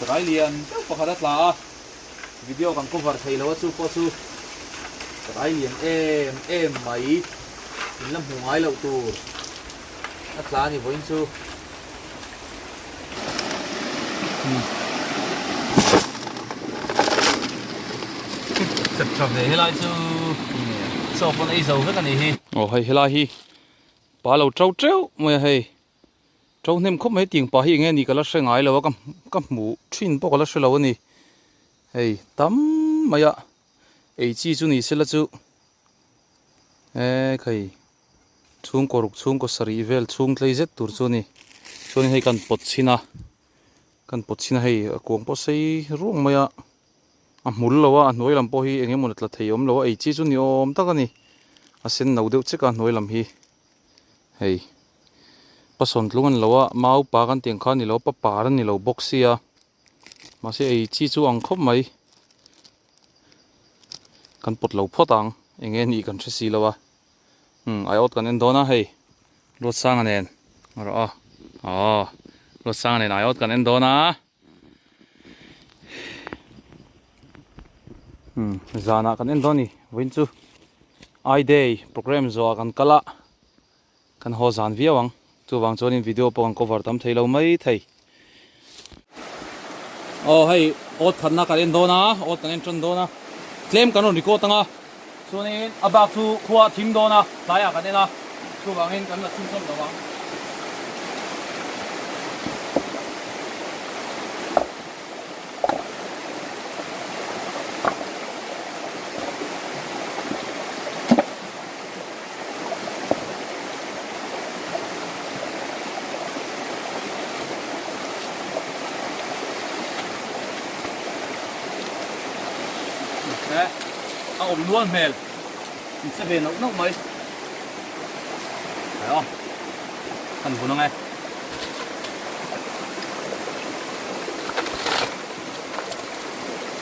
Chakai lian deuh pakhat a tla a, video kan cover thei lo a chu pawh chu chakai lian em em mai in la hmuh ngai loh tur a tla a ni vawiin chu. Chep tha ve helai chu chaw pawn ei zo vek a nih hi. Aw hei helai hi pa lo to teuh mai a hei. To hnem khawp mai tiang pa hi enge ni ka la hre ngai lo a ka ka hmuh thin pawh ka la hre lo a ni. Hei tam mai a ei chi chu ni sela chu e khai chhungkaw ruk chhungkaw sarih vel chhung tlei zet tur chu a ni. Chuanin hei kan pawt chhin a kan pawt chhin a hei a kuang pawh sei ruang mai a a hmul lo a a hnuai lam pawh hi eng emaw la tla thei awm lo a ei chi chu ni awm tak a ni a sen no deuh chek a hnuai lam hi. Hei pasawn tlung a ni lo a mau pa kan tih ang kha a ni lo a papar a ni lo bawk sia mahse ei chi chu ang khawp mai kan pawt lo phawt ang eng nge nih kan hre si lo a umm aiawt kan en dawn a hei Ruatsanga nen rawh aw aw Ruatsanga nen aiawt kan en dawn a umm zanah kan en dawn a ni vawiin chu I day program zawhah kan kal a kan haw zan viau ang chuvang chuanin video pawh kan cover tam thei lo mai thei aw hei awt khatna kan en dawn a awt kan en tan dawn a tlem kan rawn record ang a chuanin a bak chu khua a thim dawn a tlaiah kan en a chuvangin kan la chhunchawm lo ang. A awm nual hmel in che ve nauh nauh mai aw kan vun ang e.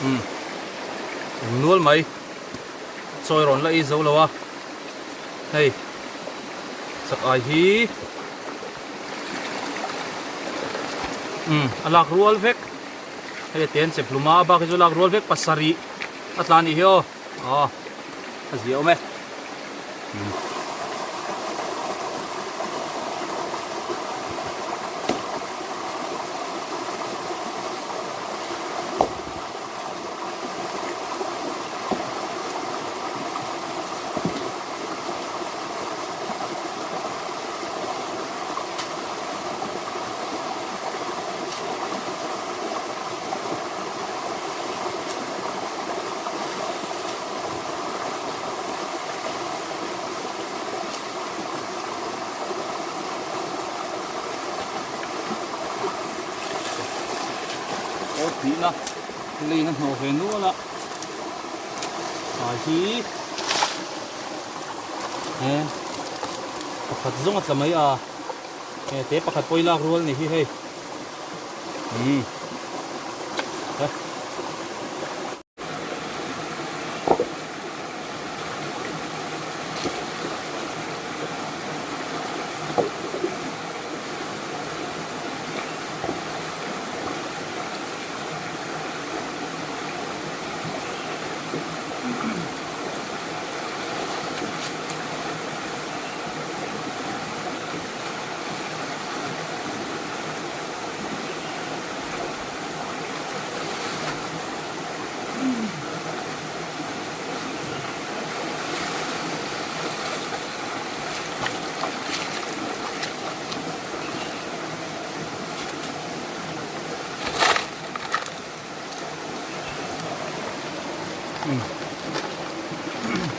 Umm awm nual mai chawi rawn la ei zo lo a hei chak ai hi umm a lak rual vek hei a te an chep hlum a a bak hi chu a lak rual vek pasarih a tla anih hi aw aw a zia awm e umm. Aw tihna Lane a hnawh ve nual a ah hi he pakhat zawng a tla mai a he te pakhat pawh i lak rual ni hi hei umm.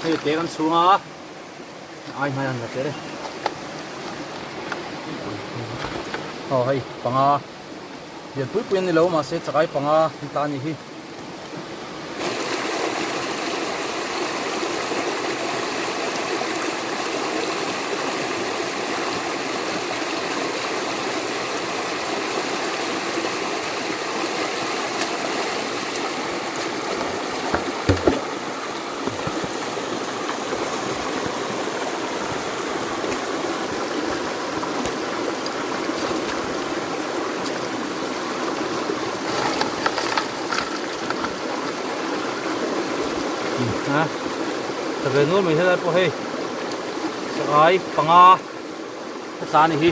Hei te kan chhung a ai hmai an la tel e aw hei panga lian pui pui an ni lo mahse chakai panga an ta a nih hi. Tla ve nual mai helai pawh hei sakai panga a tla a ni hi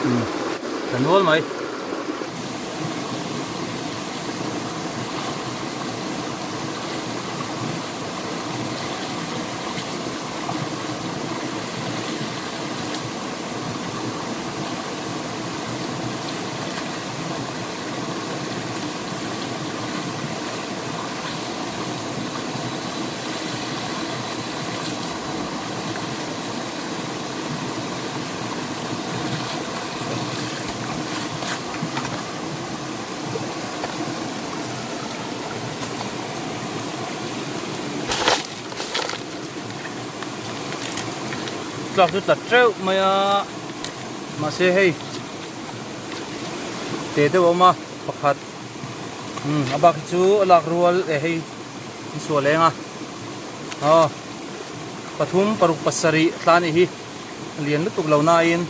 umm tla nual mai. Tlak chu tla teuh mai a mahse hei te deuh a awm a pakhat umm a bak hi chu a lak rual eh hei an sual eng a aw pathum paruk pasarih tla a nih hi a lian lutuk lo nain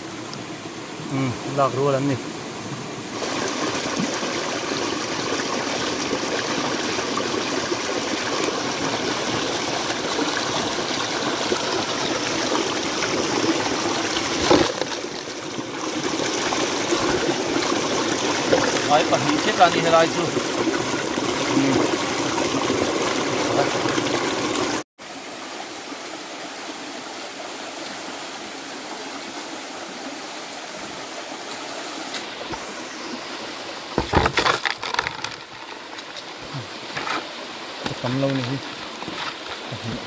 umm lak rual an ni. Ai pahnih chiah a ni helai chu Ka tam lo ni hi pahnih.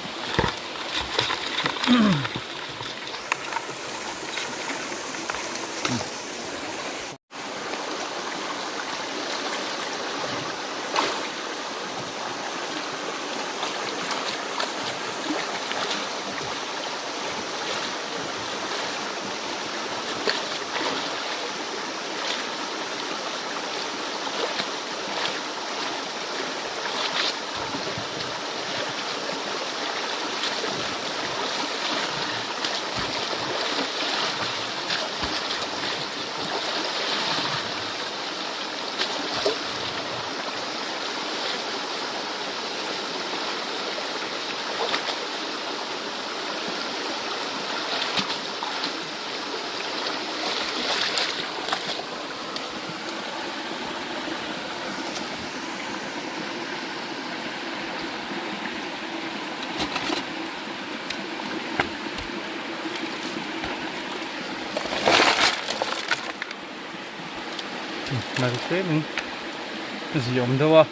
Nal tlemin zi awm deuh a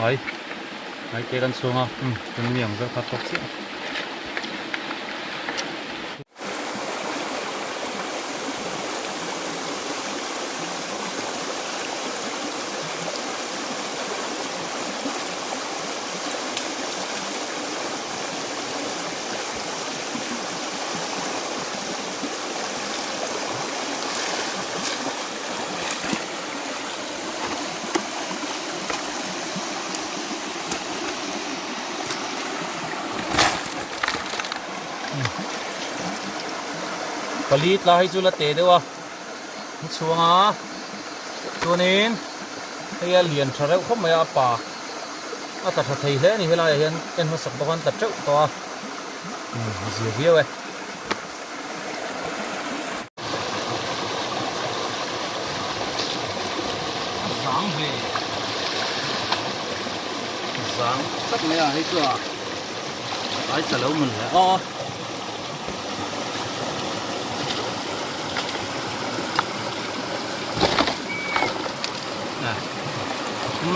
ai ai te kan chhung a umm tun mi ang vel kha tawk chiah. Pali tla hi chu la te deuh a an chhuang a chuanin hei a lian tha reuh khawp mai a a pa a tla tha thei hle a ni helaiah hian en hmasak bawk a an tla teuh tawh a umm a zir viau e. A zang ve a zang tak mai a hei chu a ai tla lo mun le aw.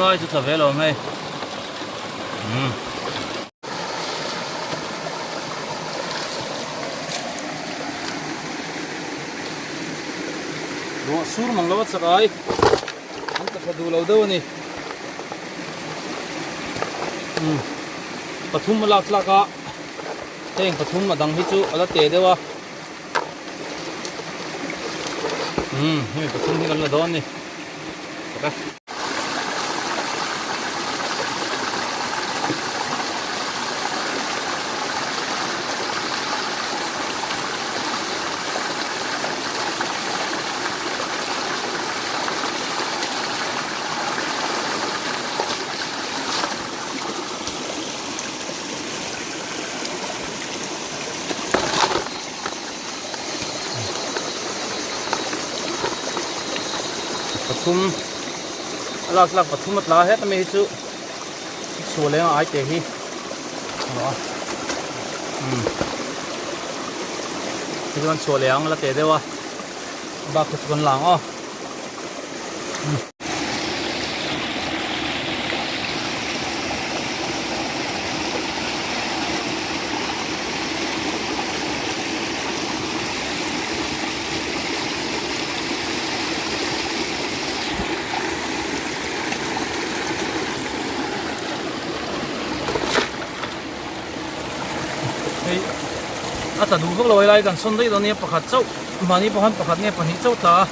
Lai chu tla ve lo hei. Umm. Ruah sur mang lo a chak ai. An tla tha duh lo deuh a ni. Umm. Pathum a lak tlak a. Heng pathum a dang hi chu a la te deuh a. Umm hemi pathum hi kan la dawn a ni. Tak a. Pathum a lak tlak pathum a tla het a mi hi chu chhuah leng a ai te hi a umm hei chuan chhuah leh ang la teh deuh a a bak te chu kan la ang aw. Hei a tla duh vak lo helai kan sawn daih dawn nia pakhat chauh mahni pawh khan pakhat nge pahnih chauh tla a.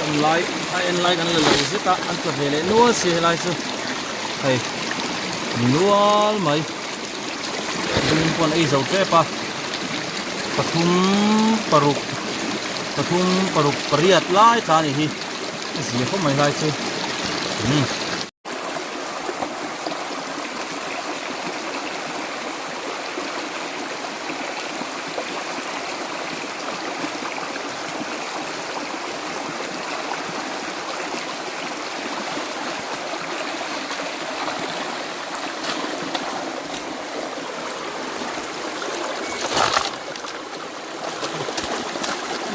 En lai a en lai kan la lo zet a an tla ve leh nual si helai chu hei nual mai dum pawh an ei zo tep a pathum paruk pathum paruk pariat lai tla a nih hi a zia khawp mai helai chu umm.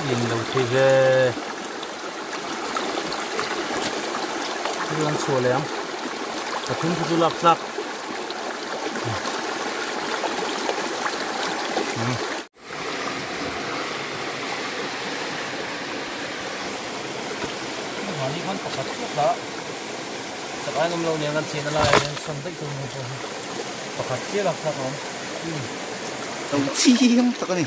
Lin lo thei ve. Thil an chhuah leh ang. Pathum khi chu lak tlak. Mahni khan pakhat chiah tla chak ai ngam lo nia kan chhin a laiah hian sawn daih tur mai pawh hi pakhat chiah lak tlak a awm. Lo chiang tak a ni.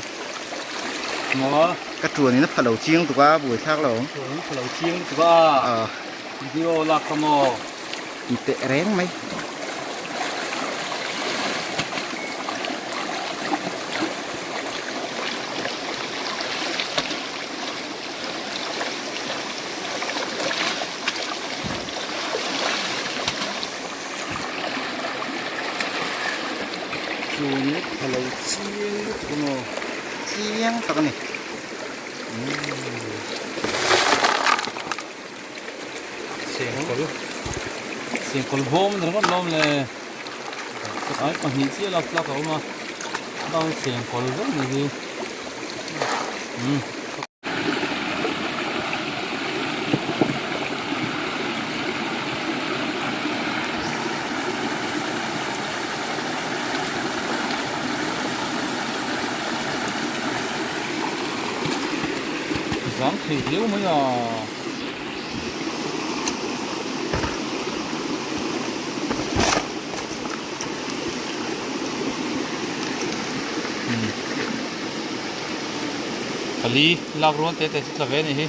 Maw? Ka tuan in a pha lo chiang tuk a, buai thlak lo. Tuan in a pha lo chiang tuk a. Video lak kha maw? Ti teh reng mai. Tun a lo chiang lutuk a maw? Chiang tak a ni. Chengkawl chengkawl bawm ni ringawt lawm le ai pahnih chiah lak tlak a awm a bang chengkawl vek ni hi umm. Zang thei viau mai a. Pali lak rual te te chu tla ve a nih hi.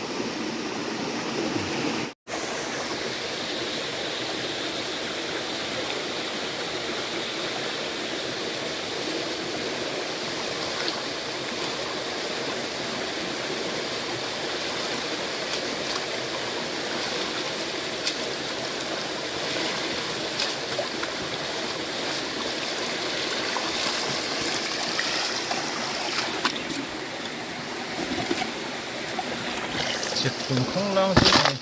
Chhit tum khawng lang zet a ni.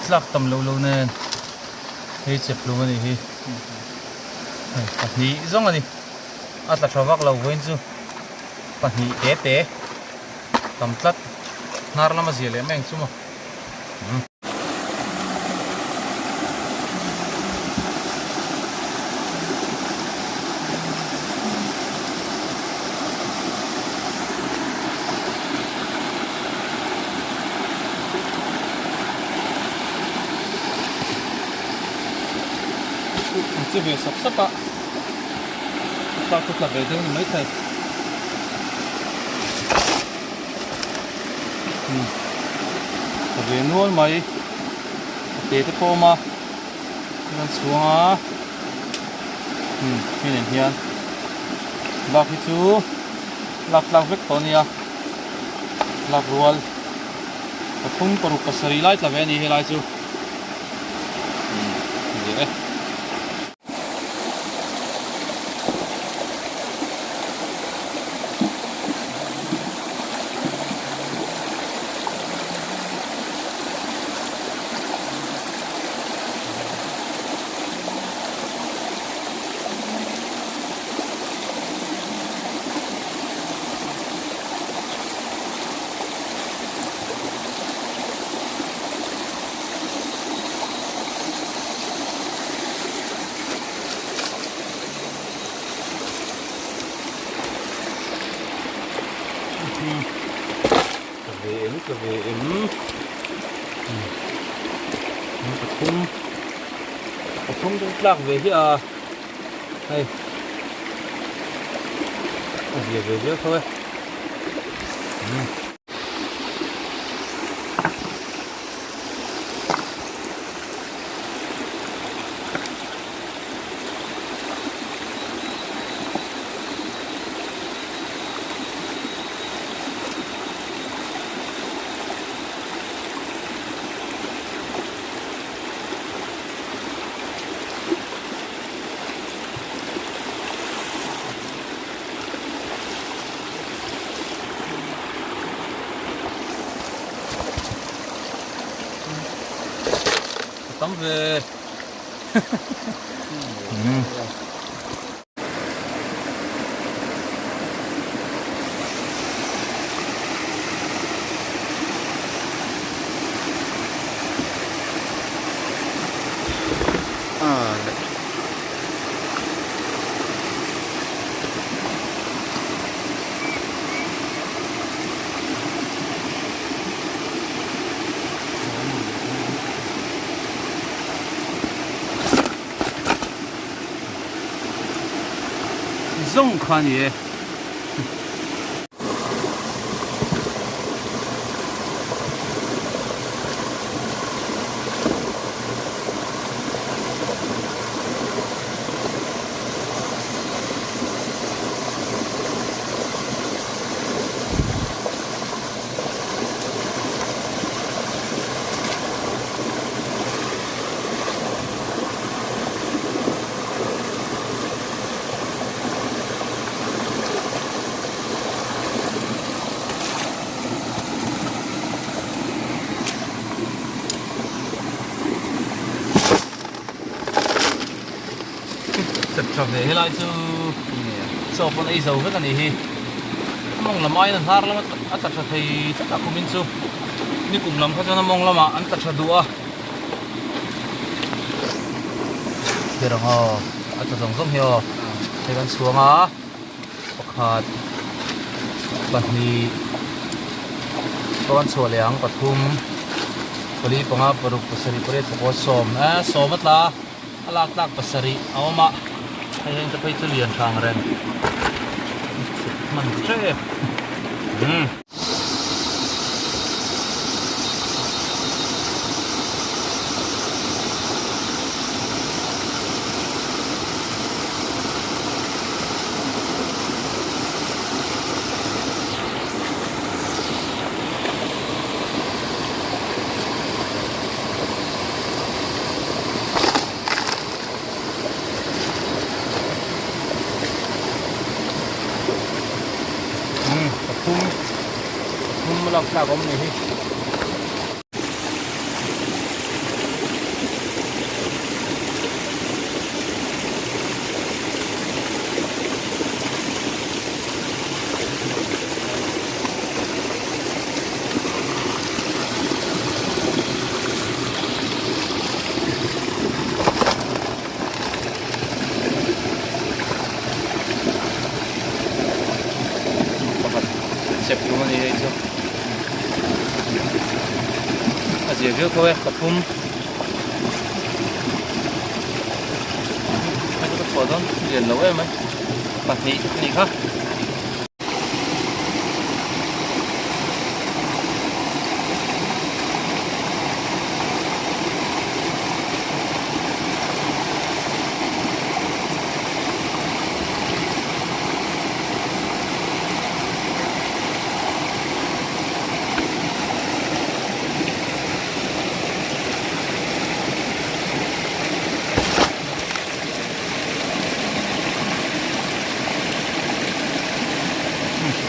Tlak tam lo lo nen hei chep hlum a nih hi. Hei pahnih zawng a ni. A tla tha vak lo vawiin chu pahnih te te tam tlat hnar lama zia leh mai ang chu maw. An che ve sap sap a tlak chu tla ve deuh ni maithei tla ve nual mai a te te pawh a awm a an chhuang a hei nen hian bak hi chu lak tlak vek tawh a nia lak rual pathum paruk pasarih lai tla ve a ni helai chu umm ni e. Pathum pathum chu tlak ve hi a hei a zia ve viau tho e. Tam ve. Zawng kha a ni e. Chep tha ve helai chu chaw pawn ei zo vek a nih hi a mawng lam aiin a hnar lam a tla tha thei tlat a kumin chu nikum lam kha chuan a mawng lamah an tla tha duh a. Thlir ang aw a tla zawng zawng hi aw hei kan chhuang a pakhat pahnih pawh kan chhuah leh ang pathum pali panga paruk pasarih pariat pakua sawm eh sawm a tla a lak tlak pasarih a awm a hei heng te phei chu lian hrang reng hman tep umm. Pathum pathum a lak tlak awm ni hi. Pakhat chep tum a ni hei chu a zir viau tho e pathum hei chu ka chhuah dawn lian lo em mai pahnih a nih kha.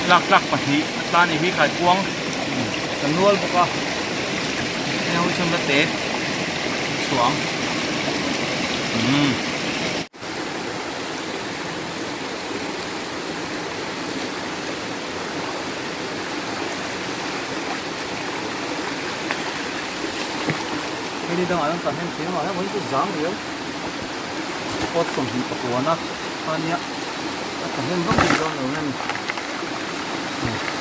Lak tlak pahnih a tla ni hi kaikuang ka nual bawk a heng ho hi chuan la te chhuang umm. Hei ni dangah hian kan hnem thei a hei chu zang riau pot 29 a ania a thahnem vak ni dawn lo nge ni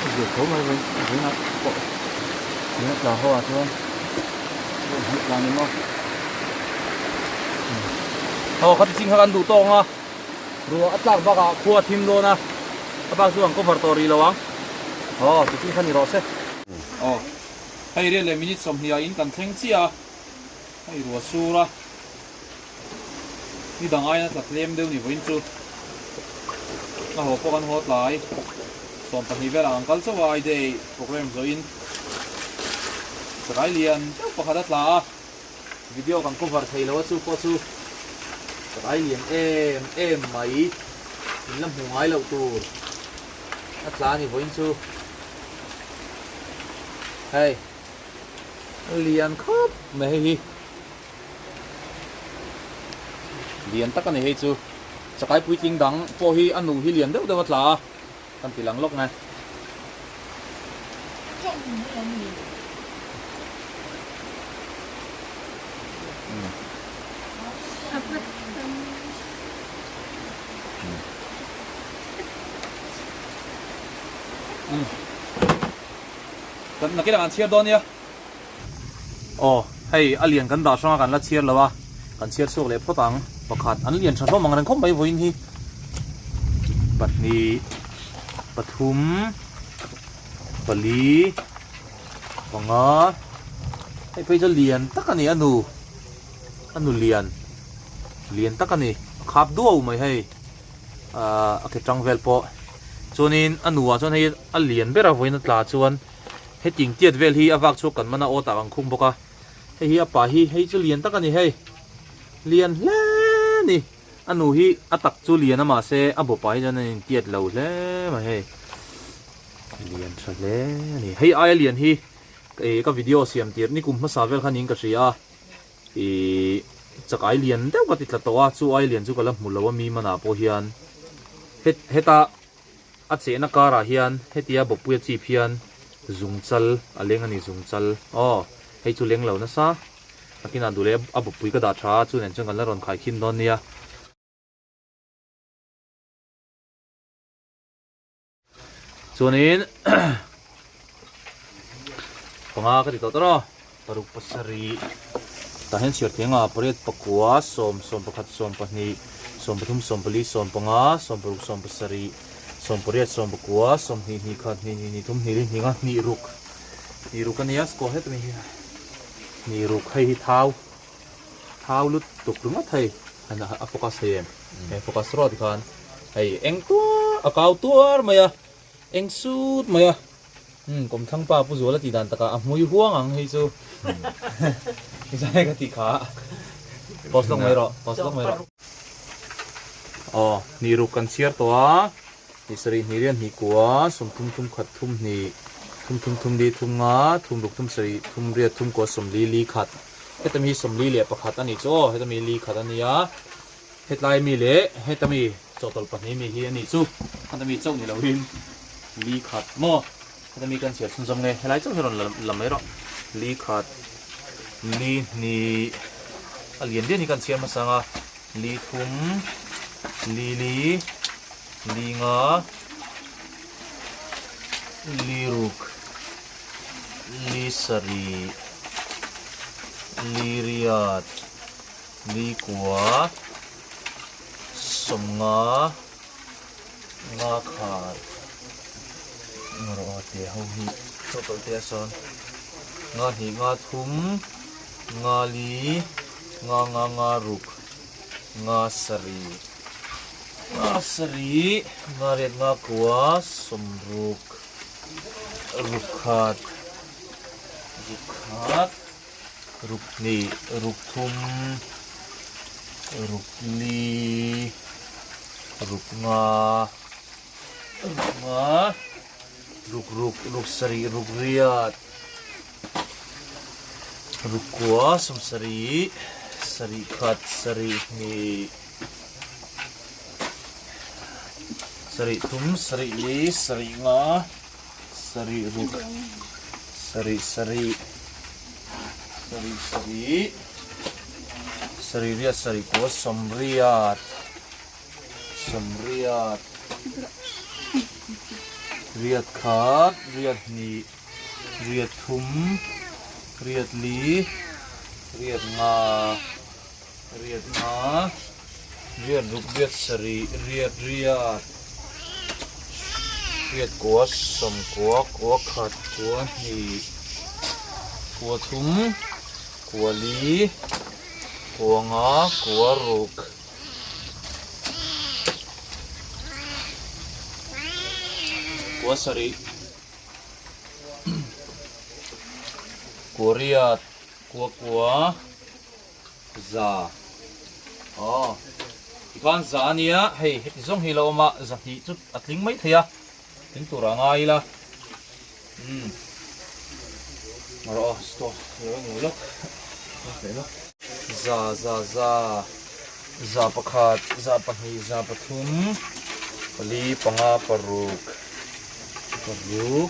a zir tho mai vawiin vawiinah pawh. Tuna tla ho ah chuan rawn hmuh tla ni maw. Aw khati ching kha kan duh tawk ang a, ruah a tlak bakah khua a thim dawn a, a bak chu an cover tawh rih lo ang. Aw ti ching kha ni rawh se. Aw hei riat leh minute 20 ah in kan thleng chiah a, hei ruah sur a, ni dang aiin a tla tlem deuh ni vawiin chu a haw pawh kan haw tlai 12 velah kan kal chauh a I day program zawhin chakai lian deuh pakhat a tla a video kan cover thei lo a chu pawh chu chakai lian em em mai in la hmu ngai loh tur a tla a ni vawiin chu hei lian khawp mai hei hi. Lian tak a ni hei chu. Chakai puitling dang pawh hi a nu hi lian deuh deuh a tla a, kan ti lang lawk nge. Kan nakinah kan chhiar dawn nia. Aw, hei a lian kan dah hrang a kan la chhiar lo a, kan chhiar chhuak leh phawt ang. Pakhat, an lian tha hlawm ang reng khawp mai vawiin hi. Pahnih, pathum, pali, panga, hei phei chu lian tak a ni a nu, a nu lian, lian tak a ni, a khap duau mai hei, ahh a ke tang vel pawh. Chuanin a nu ah chuan hei a lian ber a vawiin a tla chuan. Heting tiat vel hi a vak chhuak kan man a awt ah kan khung bawk a, hei hi a pa hi hei chu lian tak a ni hei, lian hle a ni, a nu hi a tak chu lian a mahse a bawpa hi chuan a in tiat lo hle mai hei, lian tha hle a ni, hei aia lian hi ih ka video siam tir nikum hmasa vel kha niin ka hria a, ih chakai lian deuh ka ti tla tawh a chu aia lian chu ka la hmu lo a mi manah pawh hian heta. A chehna karah hian hetia bawkpuia chip hian zungchal a leng a ni, zungchal aw hei chu leng lo nasa nakinah duh leh a bawkpui ka dah tha a chu nen chuan kan la rawn khai khin dawn nia. Chuanin panga ka ti tawh tawh a paruk pasarih tah hian chhiar thei anga pariat pakua sawm 11 12 13 14 15 16 17 18 19 20 hnih khat hnih hnih hnih thum hnih li hnih nga hnih ruk hnih ruk a nia score het mai hi hnih ruk hei hi thau thau lutuk ringawt hei a focus thei em he focus rawh tikhan hei eng tuar a kau tuar mai a eng sut mai a. Umm kawmthlang pa Pu Zuala tih dan takah a hmui huang ang hei chu Zai ka tih kha Pause lawk mai rawh pause lawk mai rawh. Aw hnih ruk kan chhiar tawh a hnih sarih hnih riat hnih kua 30 thum khat thum hnih thum thum thum li thum nga thum ruk thum sarih thum riat thum kua 40 li khat heta mi hi 41 a nih chu aw heta mi li khat a nia hetlai mi leh heta mi chawhtawlh pahnih mi hi a nih chu heta mi chauh ni loin Li khat maw? Heta mi kan chhiar chhunzawm nge? Helai chauh hi rawn la mai rawh. Li khat, li hnih, a lian lian hi kan chhiar hmasa ang a. Li thum, li li, li nga, li ruk, li sarih, li riat, li kua, 50. Nga khat nga rawh a te ho hi chawhtawlh te a sawn nga hnih nga thum nga li nga nga nga ruk nga sarih nga sarih nga riat nga kua 60 ruk khat ruk khat ruk hnih ruk thum ruk li ruk nga ruk nga ruk ruk ruk sarih ruk riat ruk kua 70 sarih khat sarih hnih sarih thum sarih li sarih nga sarih ruk sarih sarih sarih sarih sarih riat sarih kua 80 80 riat khat riat hnih. Riat thum, riat li, riat nga, riat nga, riat ruk, riat sarih, riat riat, riat kua, sawmkua, kua khat, kua hnih, kua thum, kua li, kua nga, kua ruk. Kua sarih. Korea kua kua za aw tikhan za ania hei heti zawng hi lo awm a za hnih chu a tling mai thei a tling tur a ngai ila umm rawh aw stop lo ngu lawk za za za za pakhat za pahnih za pathum pali panga paruk. Paruk,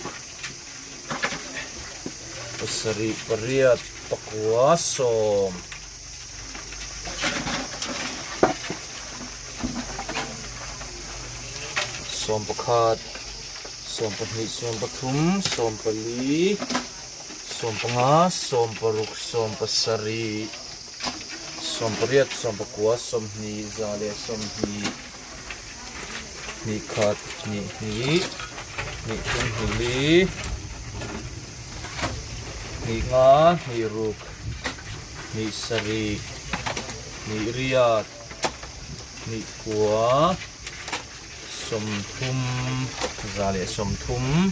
pasarih, pariat, pakua, sawm. Sawm pakhat, sawm pahnih, sawm pathum, sawm pali, sawm panga, sawm paruk, sawm pasarih, sawm pariat, sawm pakua, sawmhnih, za leh sawmhnih. Hnih khat, hnih hnih, hnih thum hnih li, hnih nga, hnih ruk, hnih sarih, hnih riat, hnih kua, sawmthum, za leh sawmthum,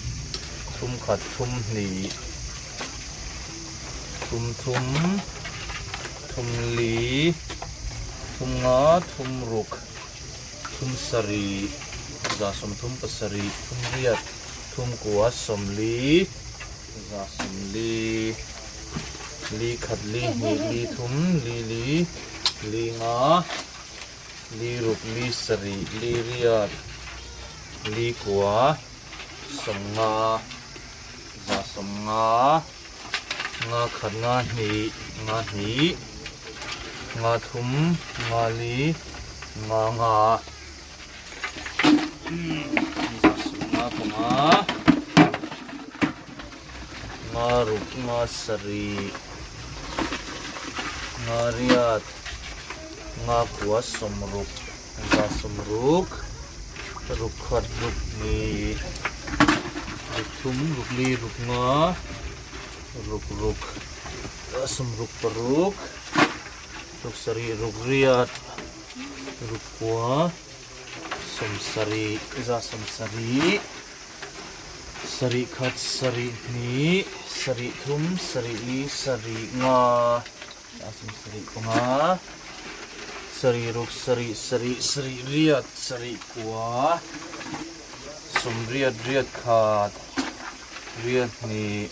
thum khat thum hnih, thum thum, thum li, thum nga, thum ruk. Thum sarih, za sawmthum pasarih, thum riat, thum kua sawmli, za sawmli, li khat li hnih li thum li li, li nga, li ruk li sarih li riat, li kua sawmnga, za sawmnga. Nga khat nga hnih nga hnih nga thum nga li nga nga nga panga nga ruk nga sarih nga riat nga kua sawmruk za sawmruk ruk khat ruk hnih ruk thum ruk li ruk nga ruk ruk sawmruk paruk ruk sarih ruk riat ruk kua sawmsarih za sawmsarih sarih khat sarih hnih sarih thum sarih li sarih nga. Sarih panga, sarih ruk, sarih sarih, sarih riat, sarih kua, sawmriat riat khat, riat hnih,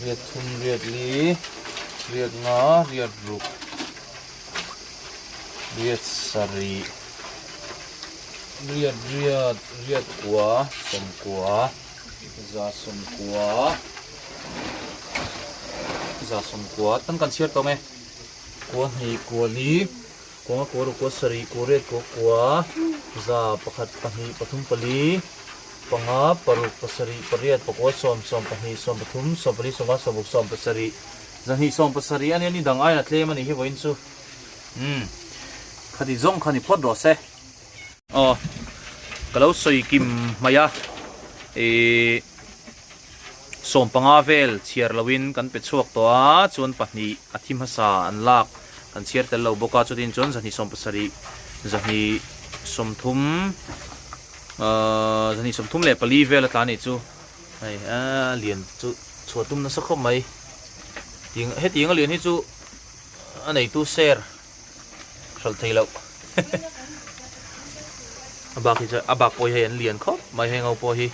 riat thum, riat li, riat nga, riat ruk, riat sarih, riat riat, riat kua, sawmkua, za sawmkua. Za sawmkua tan kan chhiar tawng e. Kua hnih, kua li, kua nga, kua ruk, kua sarih, kua riat, kua kua, za, pakhat, pahnih, pathum, pali, panga, paruk, pasarih, pariat, pakua, sawm, sawm, pahnih, sawm, pathum, sawm, pali, sawmnga, sawmruk, sawm, pasarih, zahnih, sawm, pasarih a nia ni dang aiin a tlem a nih hi vawiin chu. Umm khati zawng kha ni phawt rawh se. Aw ka lo sawi kim hmaih a ihh. Sawmpanga vel chhiar loin kan pe chhuak tawh a, chuan pahnih a thi hmasa an lak kan chhiar tel lo bawk a, chutin chuan zahnih sawmpasarih, zahnih sawmthum ahh zahnih sawmthum leh pali vel a tla anih chu hei a lian chu chhuah tum nasa khawp mai tiang hetiang a lian hi chu a neitu ser hralh thei loh a bak hi chu a bak pawh hi hei an lian khawp mai heng ho pawh hi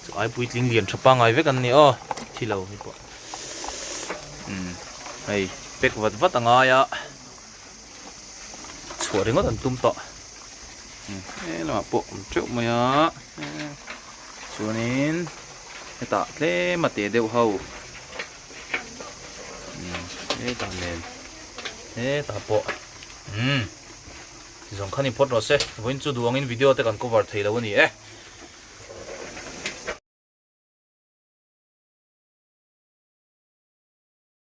chu ai puitling lian tha pangngai vek an ni aw thi lo hi pawh umm hei pack vat vat a ngai a chhuah ringawt an tum tawh umm he lamah pawh awm teuh mai a chuanin hetah tlem a te deuh ho. Hetah nen hetah pawh umm ti zawng khan in phawt rawh se vawiin chu duh angin video te kan cover thei lo a ni e.